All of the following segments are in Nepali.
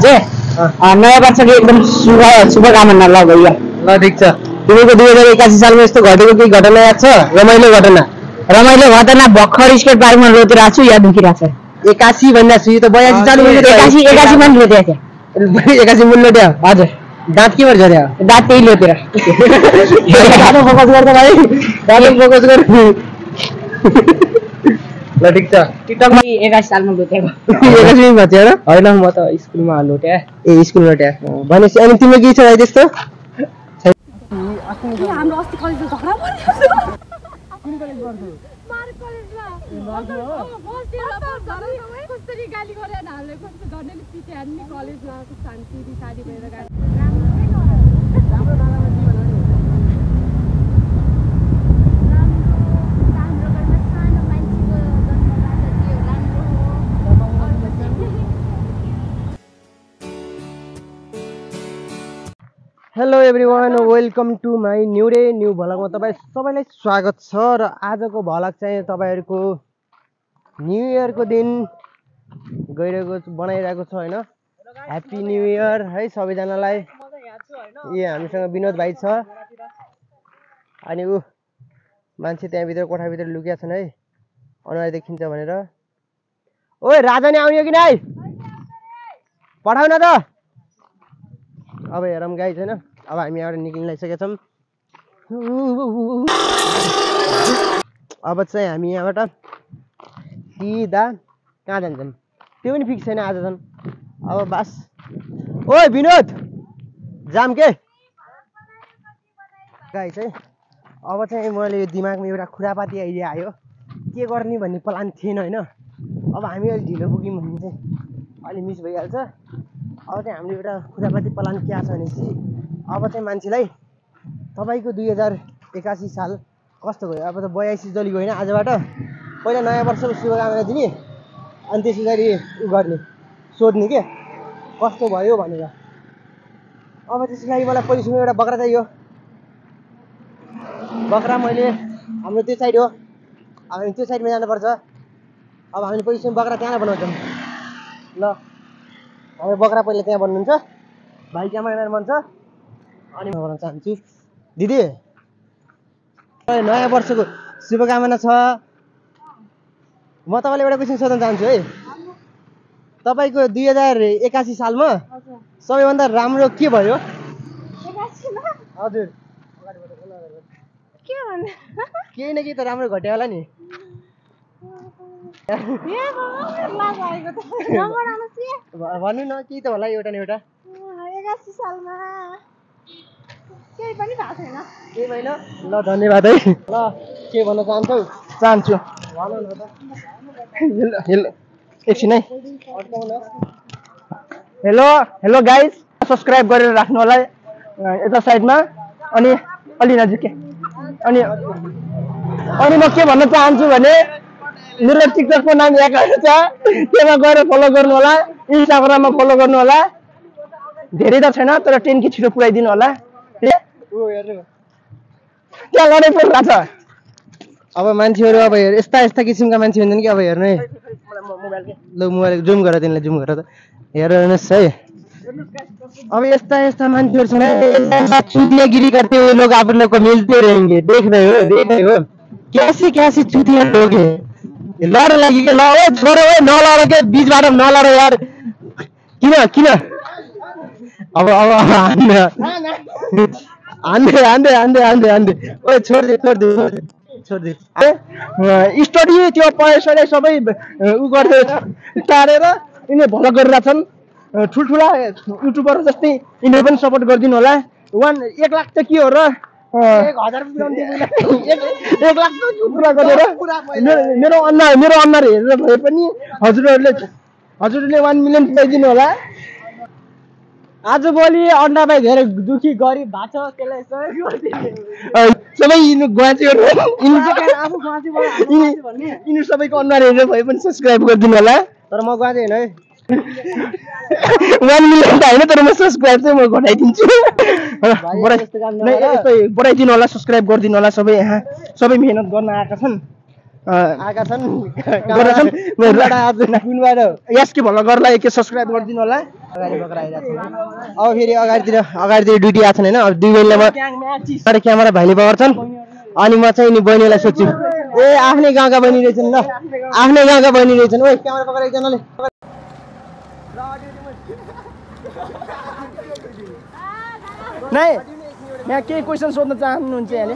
चाहिँ नयाँ वर्षको एकदम शुभकामना ल भैया। ल ठिक छ। तिमीको 2081 सालमा यस्तो घटेको केही घटना याद छ? रमाइलो घटना भर्खर स्केट पार्कमा लोतेर आएको छु, याद दुखिरहेको छ। 81 भन्दा छु, यो त 82 चालु भयो। 81 मा लोतेको थियो। 81 मूल्य त्यो। हजुर। दाँत के भएर झर्यो? दाँत त्यही लोतेर। दाँत फोकस गर्दा भाइ, दाँत फोकस गर। ल ठिक छ। टिकटकमा 81 सालमा लोतेको। 81 मा थियो र? हैन म त स्कुलमा लोटे। ए स्कुलमा लोटे। भनेपछि अनि तिम्रो के छ भाइ त्यस्तो? हाम्रो अस्ति कलेज झगडा पर्यो। कुन कलेज गर्छौ? मार्क कलेजमा। कसरी गाली गरे न हाल्ने कस्तो गर्ने नि पिटे हान्ने कलेजमा शान्ति बिसारी भएर गाली। राम्रो नराम्रो के भन्नु? राम्रो गर्न सानो मान्छेको जन्मबाट त्यो राम्रो हो। Hello everyone, welcome to my new day new भ्लगमा तपाईँ सबैलाई स्वागत छ। र आजको भ्लग चाहिँ तपाईँहरूको न्यू इयरको दिन बनाइरहेको छ होइन। ह्याप्पी न्यू इयर है सबैजनालाई। ए हामीसँग विनोद भाइ छ अनि ऊ मान्छे त्यहाँभित्र कोठाभित्र लुकिया छन् है, अनुहार देखिन्छ भनेर। ओए राजा नै आउने हो कि नै? पठाउ न त। अब हेरौँ गाई छैन। अब हामी यहाँबाट निक्लिन लागिसकेका छौँ। अब चाहिँ हामी यहाँबाट सिधा कहाँ जान्छौँ त्यो पनि फिक्स छैन आज झन्। अब बास। ओए विनोद जाम के गाई चाहिँ। अब चाहिँ मैले यो दिमागमा एउटा खुरापाती आइडिया आयो, के गर्ने भन्ने प्लान थिएन होइन। अब हामी अलिक ढिलो पुग्यौँ भने चाहिँ अलि मिस भइहाल्छ। अब चाहिँ हामीले एउटा खुरापाती प्लान के छ भनेपछि अब चाहिँ मान्छेलाई तपाईँको 2081 साल कस्तो भयो। अब त 82 जलेको होइन आजबाट। पहिला नयाँ वर्षको शुभकामना दिने अनि त्यस पछाडि उ गर्ने सोध्ने के कस्तो भयो भनेर। अब त्यसको लागि मलाई पहिलेसम्म एउटा बक्रा चाहियो। बक्रा मैले हाम्रो त्यो साइड हो, हामी त्यो साइडमा जानुपर्छ। अब हामीले पहिलेसम्म बक्रा त्यहाँ बनाउँछौँ ल। हामी बक्रा पहिला त्यहाँ बन्नुहुन्छ, भाइ क्यामेराम्यान बन्छ अनि म भन्न चाहन्छु दिदी नयाँ वर्षको शुभकामना छ। म तपाईँलाई एउटा क्वेसन सोध्न चाहन्छु है। तपाईँको 2081 सालमा सबैभन्दा राम्रो के भयो? हजुर केही न केही त राम्रो घट्यो होला नि। भन्नु न केही त होला एउटा न एउटा। 81 सालमा केही पनि भएको छैन। केही भएन? ल धन्यवाद है। ल के भन्न चाहन्छौ? चाहन्छु भन न त। हेलो एकछिन है। हेलो गाइज, सब्सक्राइब गरेर राख्नु होला यता साइडमा अनि अलि नजिकै। अनि म के भन्न चाहन्छु भने मेरो टिकटकको नाम यहाँ छ, त्यसमा गएर फलो गर्नु होला। इन्स्टाग्राममा फलो गर्नु होला। धेरै त छैन तर 10K छिटो पुऱ्याइदिनु होला। त्यहाँ लडाइँ परिरहेको छ। अब मान्छेहरू अब हेर यस्ता किसिमका मान्छे हुन्छन् कि अब हेर्नु है। ल मोबाइल जुम गर, तिमीलाई जुम गर त हेर्नुहोस् है। अब यस्ता मान्छेहरू छन्। चुतियागिरी करते हुए लोग आप लोग को मिलते रहेंगे। देख रहे हो कैसे चुतिया लोग हैं। लड लागि के ल ओ छोरो ओ नलड के बीचबाट नलड यार। किन अब हान्दै ओए छोड दे। स्टडी त्यो पैसाले सबै उ गर्दै टारेर यिनीहरू भलो गरिरहेछन्। ठुल्ठुला युट्युबर जस्तै यिनीहरू पनि सपोर्ट गरिदिनु होला। 1 लाख त के हो र 1000 1 लाख कुरा गरेर मेरो अनुहार हेरेर भए पनि हजुरहरूले 1 मिलियन पुऱ्याइदिनु होला। आजभोलि अन्डा भाइ धेरै दुखी गरिब भएको छ, त्यसलाई सबै यिनीहरू गुवाचीहरू यिनीहरू सबैको अनुहार हेरेर भए पनि सब्सक्राइब गरिदिनु होला। तर म गुवाची होइन है। 1 मिलियन त होइन तर म सब्सक्राइब चाहिँ म घटाइदिन्छु। बढाइदिनु होला, सब्सक्राइब गरिदिनु होला। सबै यहाँ सबै मेहनत गर्न आएका छन्। आएका छन् गर्छन्। आज कुनबाट यस के भन्न गर्लाई के सब्स्क्राइब गरिदिनु होला। अगाडि बोकेर आइरहेको छ अब फेरि अगाडितिर ड्युटी आएको छन् होइन अब दुई बहिनीलाई म क्यामेरा भाइले पकड्छन् अनि म चाहिँ नि बहिनीलाई सोध्छु ए आफ्नै गाउँका बहिनी रहेछन् ल आफ्नै गाउँका बहिनी रहेछन् ओइ क्यामेरा पकड एकजनाले नै यहाँ केही क्वेसन सोध्न चाहनुहुन्छ यहाँले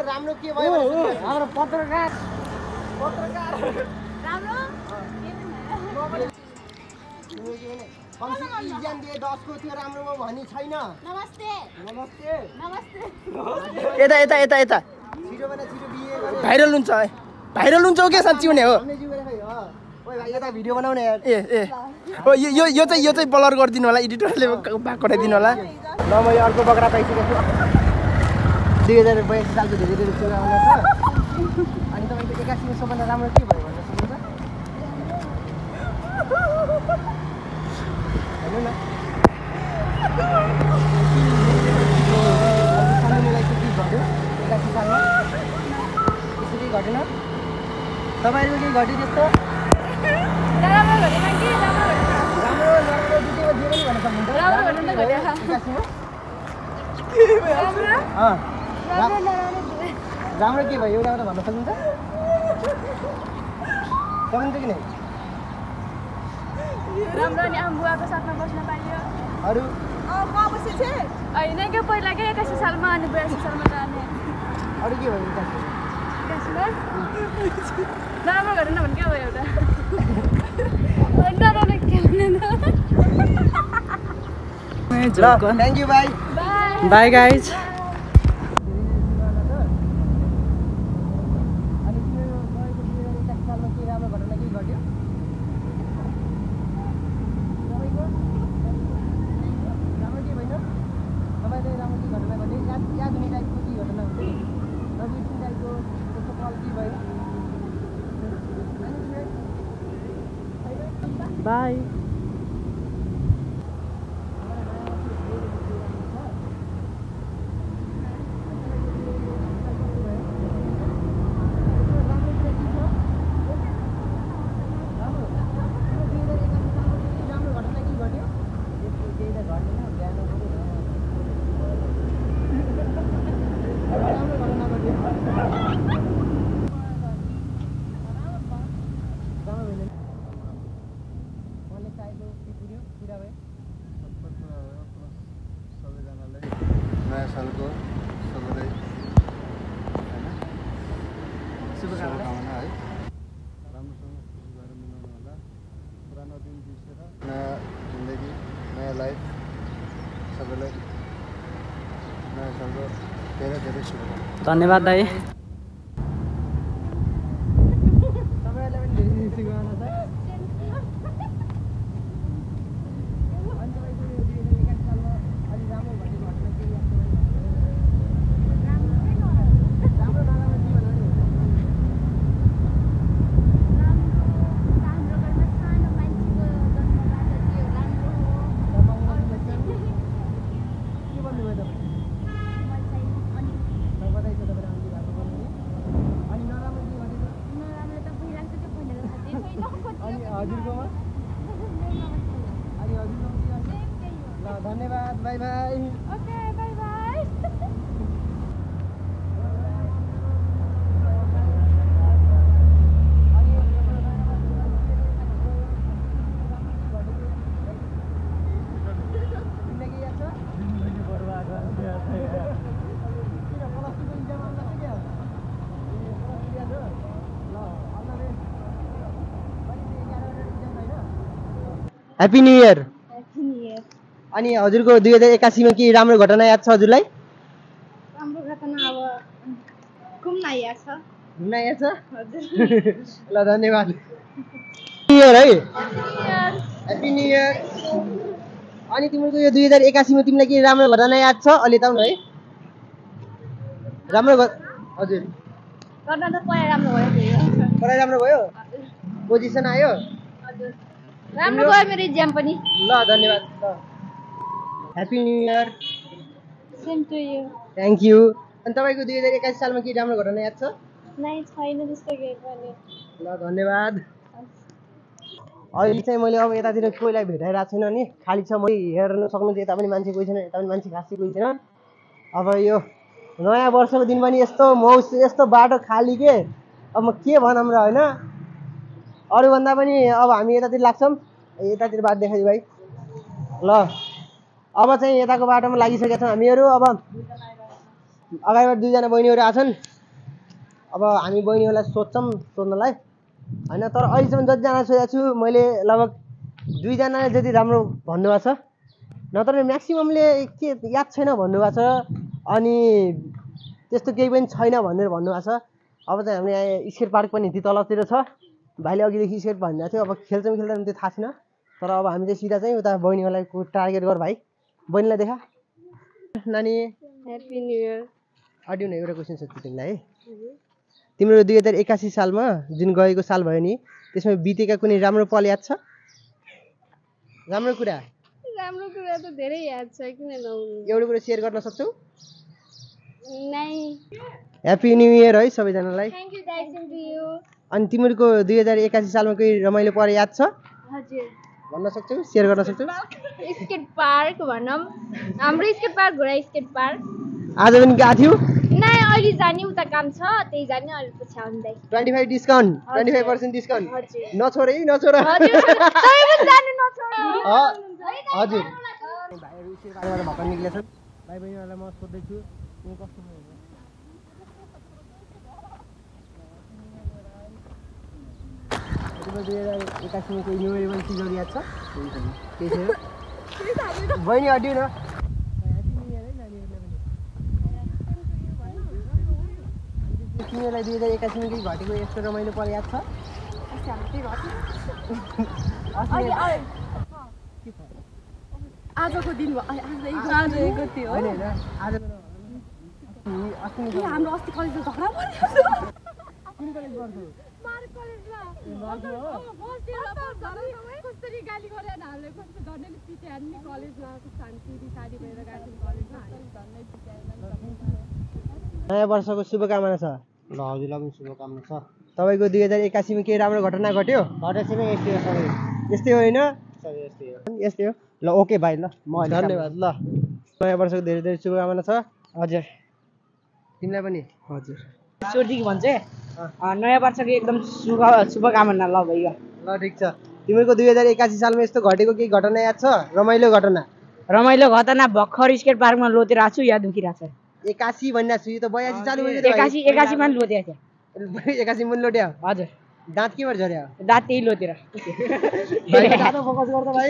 राम्रो के भयो हाम्रो पत्रकार इक्जाम दिए 10 को थियो राम्रो भनी छैन नमस्ते नमस्ते यता यता यता यता छिटो भने छिटो बिए गरे भाइरल हुन्छ हो के साँच्ची हुने हो हामीले जिउ गरे खै ओइ भाइ यता भिडियो बनाउने यार ए ओ यो चाहिँ ब्लर गरिदिनु होला एडिटरले पठाइदिनु होला ल म यो अर्को बगडा पाइसकेको छु 2082 सालको धेरै सुरु आउन छ अनि तपाईको 81 मा सबभन्दा राम्रो के भयो भन्नु सक्नुहुन्छ हैन न मलाई के भयो 81 सालमा यसरी घटेन तपाईहरुको के घट्यो त्यस्तो राम्रो ड्युटीमा जे पनि भन्न सक्नुहुन्छ राम्रो के भयो एउटा भन्न सक्नुहुन्छ सक्नुहुन्छ कि नै राम्रो नि आमा बुवाको साथमा बस्न पाइयो अरु म बसे छे हैन के पहिला के 81 सालमा अनि 82 सालमा जाने अरु के भयो त राम्रो गरेन भने के भयो एउटा नराम्रो के भन्ने ल थ्यांक यू भाइ बाई गाइज बाई नयाँ सालको सबैलाई शुभकामना है राम्रोसँग खुसी भएर मनाउनु होला पुरानो दिन बिर्सेर नयाँ जिन्दगी नयाँ लाइफ सबैलाई नयाँ सालको धेरै धेरै शुभकामना धन्यवाद दाइ तपाईहरुलाई पनि धेरै धेरै शुभकामना छ अनि तपाईको यो 2081 सालमा अलि राम्रो भन्ने घटना के याद छ राम्रो नराम्रो के भन्नु के भन्नुभयो तपाईँ बधाई छ तपाईँ आउनु भएको गर्नु अनि नराम्रो के भनेको अनि हजुरकोमा अनि हजुरकोमा के गर्छ ल धन्यवाद by by okay bye bye जिन्दगी याद छ जिन्दगी बर्बाद भयो किन प्लस 2 को इक्जाम आउँदा के हो प्लस 2 याद हो ल आउँदा बे पनि 11 वटा इक्जाम हैन ह्यापी न्यू इयर अनि हजुरको 2081 मा के राम्रो घटना याद छ हजुरलाई राम्रो घटना अब घुम्न आइया छ घुम्न आएको छ ल धन्यवाद न्यू इयर है ह्यापी न्यू इयर अनि तिम्रो यो 2081 मा तिमीलाई के राम्रो घटना याद छ अलि ताउ न है राम्रो हजुर गर्न त पढाइ राम्रो भयो पढाइ राम्रो भयो पोजिसन आयो हजुर राम्रो गयो मेरो एक्जाम पनि ल धन्यवाद ल happy new year same to you thank you अनि तपाईँको 2081 सालमा के राम्रो घटना याद छ नै छैन त्यस्तो केही पनि ल धन्यवाद अहिले चाहिँ मैले अब यतातिर कोहीलाई भेटाइरहेको छैन नि खाली छ मैले हेर्न सक्नुहुन्छ यता पनि मान्छे कोही छैन यता पनि मान्छे खासै कोही छैन अब यो नयाँ वर्षको दिन पनि यस्तो मौसम यस्तो बाटो खाली के अब म के भनौँ र होइन अरूभन्दा पनि अब हामी यतातिर लाग्छौँ यतातिर बाटो देखाइदियो भाइ ल अब चाहिँ यताको बाटोमा लागिसकेका छौँ हामीहरू अब अगाडिबाट दुईजना बहिनीहरू आछन् अब हामी बहिनीहरूलाई सोध्नलाई होइन तर अहिलेसम्म जतिजना सोधेको छु मैले लगभग 2 जनाले जति राम्रो भन्नुभएको छ नत्र म्याक्सिममले के याद छैन भन्नुभएको छ अनि त्यस्तो केही पनि छैन भनेर भन्नुभएको छ अब चाहिँ हाम्रो यहाँ स्केट पार्क पनि यति तलतिर छ भाइले अघिदेखि स्केट भनिरहेको थियो अब खेल्छौँ खेल्दैन त्यो थाहा छैन तर अब हामी चाहिँ सिधा चाहिँ उता बहिनीहरूलाई टार्गेट गर भाइ बहिनीलाई देखा नानी ह्यापी न्यु इयर अडियो न एउटा क्वेसन सोध्छु तिमीलाई है तिम्रो 2081 सालमा जुन गएको साल भयो नि त्यसमा बितेका कुनै राम्रो पल याद छ राम्रो कुरा त धेरै याद छ किन नहुनु एउटा कुरा सेयर गर्न सक्छौ नै ह्यापी न्यू इयर है सबैजनालाई thank you guys same to you अनि तिमीहरूको 2081 सालमा कोही रमाइलो परे याद छ हजुर भन्न सक्छौ सेयर गर्न सक्छौ स्केट पार्क भनौँ हाम्रो स्केट पार्क घोडा स्केट पार्क आज पनि गएको थियो नै अहिले जाने उता काम छ त्यही जाने अहिले पछि आउँदै 25 डिस्काउन्ट 25% डिस्काउन्ट हजुर नछोड है नछोड हजुर तपाईँ पनि जानु नछोड हजुर भाइहरू स्केट पार्कबाट भर्खर निक्लेछन् भाइ बहिनीहरूलाई म सोध्दैछु यहाँ कस्तो भयो तिम्रो 2081 मा कोही मेमोरेबल चिजहरू याद छ केही छैन बहिनी अड्यौ न तिमीलाई 2081 मा केही घटेको यस्तो रमाइलो पल याद छ आजको दिन आजको थियो होइन होइन आज हाम्रो अस्ति कलेजमा झगडा कुन कलेज गर्छौ कसरी गाली गरेर हाल्ने कस्तो डरले पिट्याए नि कलेजमा शान्ति बिसारी भएर गएको कलेजमा झन्डै नयाँ वर्षको शुभकामना छ ल हजुरलाई पनि शुभकामना छ तपाईँको 2081 मा केही राम्रो घटना घट्यो घटेपछि नै यस्तै हो सबै यस्तै होइन सबै यस्तै हो यस्तै हो ल ओके भाइ ल म धन्यवाद ल नयाँ वर्षको धेरै धेरै शुभकामना छ हजुर तिमीलाई पनि हजुर ईश्वरजीको भन्छ नयाँ वर्षको एकदम शुभकामना ल भइगयो ल ठिक छ तिमीहरूको 2081 सालमा यस्तो घटेको केही घटना याद छ रमाइलो घटना रमाइलो घटना भर्खर स्केट पार्कमा लोतेर आएको छु याद दुखिरहेको छ 81 भनिरहेको छु यो त 82 चालु भयो 81 मा लोतेको थियो 81 मुन लोट्यो हजुर दाँत के भएर झर्यो दाँत त्यही लोतेर भाइ दाँत फोकस गर त भाइ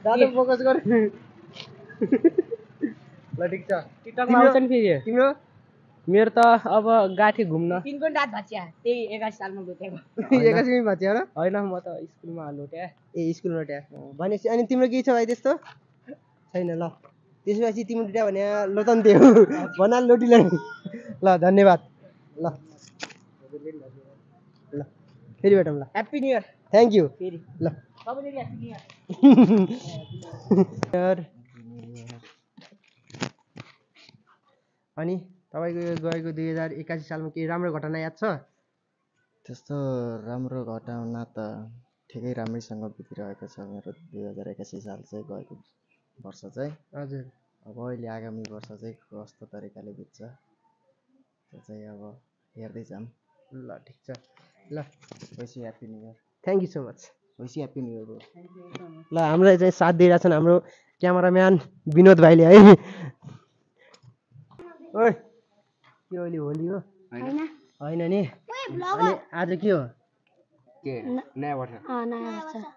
दाँत फोकस गर ल ठिक छ टिकटकमा आउँछ नि फेरि तिम्रो मेरो त अब गाठी घुम्न तिनको दाँत भाँचिया त्यही 81 सालमा लोतेको 81 मै भत्या र होइन म त स्कुलमा लोटे ए स्कुल लोट्या भनेपछि अनि तिम्रो के छ भाइ त्यस्तो छैन ल त्यसपछि तिम्रो दुटा भने लोतन्ते हो भना लोटिला ल धन्यवाद ल ल फेरि भेटौँ ल happy new year thank you फेरि ल सबैले ह्याप्पी न्यू इयर अनि तपाईँको यो गएको 2081 सालमा केही राम्रो घटना याद छ त्यस्तो राम्रो घटना त ठिकै राम्रैसँग बितिरहेको छ मेरो 2081 साल चाहिँ गएको वर्ष चाहिँ हजुर अब अहिले आगामी वर्ष चाहिँ कस्तो तरिकाले बित्छ त्यो चाहिँ अब हेर्दै जाऊँ ल ठिक छ ल वैसी happy new year thank you so much वैसी ह्याप्पी न्यू इयर ब्रो ल हामीलाई चाहिँ साथ दिइरहेछन् हाम्रो क्यामेराम्यान विनोद भाइले है ओइ के अहिले होली हो होइन नि अनि आज के हो के नयाँ वर्ष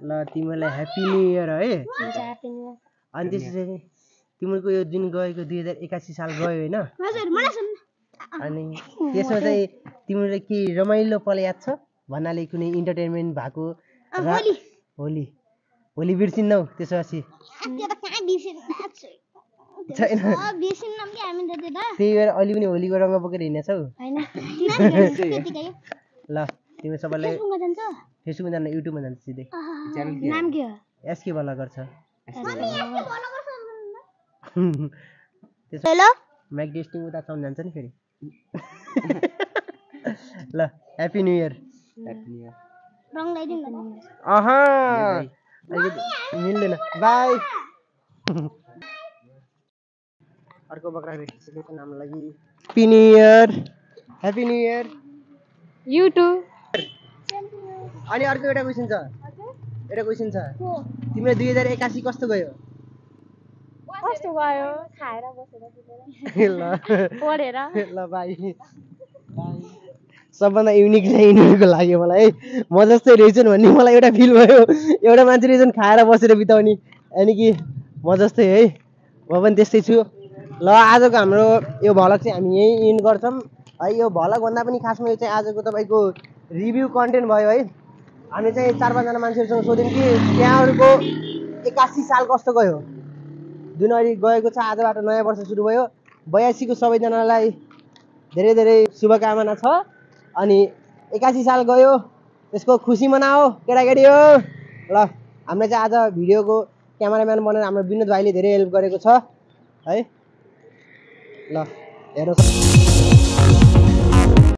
ल तिमीलाई ह्याप्पी न्यू इयर है अनि त्यसपछि तिमीहरूको यो जुन गएको 2081 साल गयो होइन अनि त्यसमा चाहिँ तिमीलाई के रमाइलो पल याद छ भन्नाले कुनै इन्टरटेनमेन्ट भएको होली होली बिर्सिन्नौ त्यसपछि छैन त्यही भएर अहिले पनि होलीको रङ्ग बोकेर हिँड्नेछौ ल तिमी सबैलाई फेसबुकमा जान्न युट्युबमा जान्छ सिधै नाम के हो एसके ब्लगर छ हेलो म्याकडेस्टिङ उता साउन्ड जान्छ नि फेरि ल ह्याप्पी न्यू इयर रङ लगाइदिनु न मिल्दैन बाई अर्को बक्रा भेटिसकेको नाम लागि happy new year happy new year YouTube अनि अर्को एउटा क्वेसन छ तिम्रो 2081 कस्तो गयो कस्तो गयो खाएर बसेर ल पढेर ल बाई सबभन्दा युनिक लाग्यो मलाई है म जस्तै रहेछन् भन्ने मलाई एउटा फिल भयो एउटा मान्छे रहेछन् खाएर बसेर बिताउने अनि कि म जस्तै है म पनि त्यस्तै छु ल आजको हाम्रो यो भ्लग चाहिँ हामी यहीँ इन्ड गर्छौँ है यो भ्लग भन्दा पनि खासमा यो चाहिँ आजको तपाईँको रिभ्यू कन्टेन्ट भयो है हामी चाहिँ 4-5 जना मान्छेहरूसँग सोध्यौँ कि त्यहाँहरूको 81 साल कस्तो गयो जुन अहिले गएको छ आजबाट नयाँ वर्ष सुरु भयो 82 को सबैजनालाई धेरै धेरै शुभकामना छ अनि 81 साल गयो त्यसको खुसी मनाओ केटाकेटी हो ल हामीले चाहिँ आज भिडियोको क्यामेराम्यान बनेर हाम्रो विनोद भाइले धेरै हेल्प गरेको छ है ल हेर्नुहोस्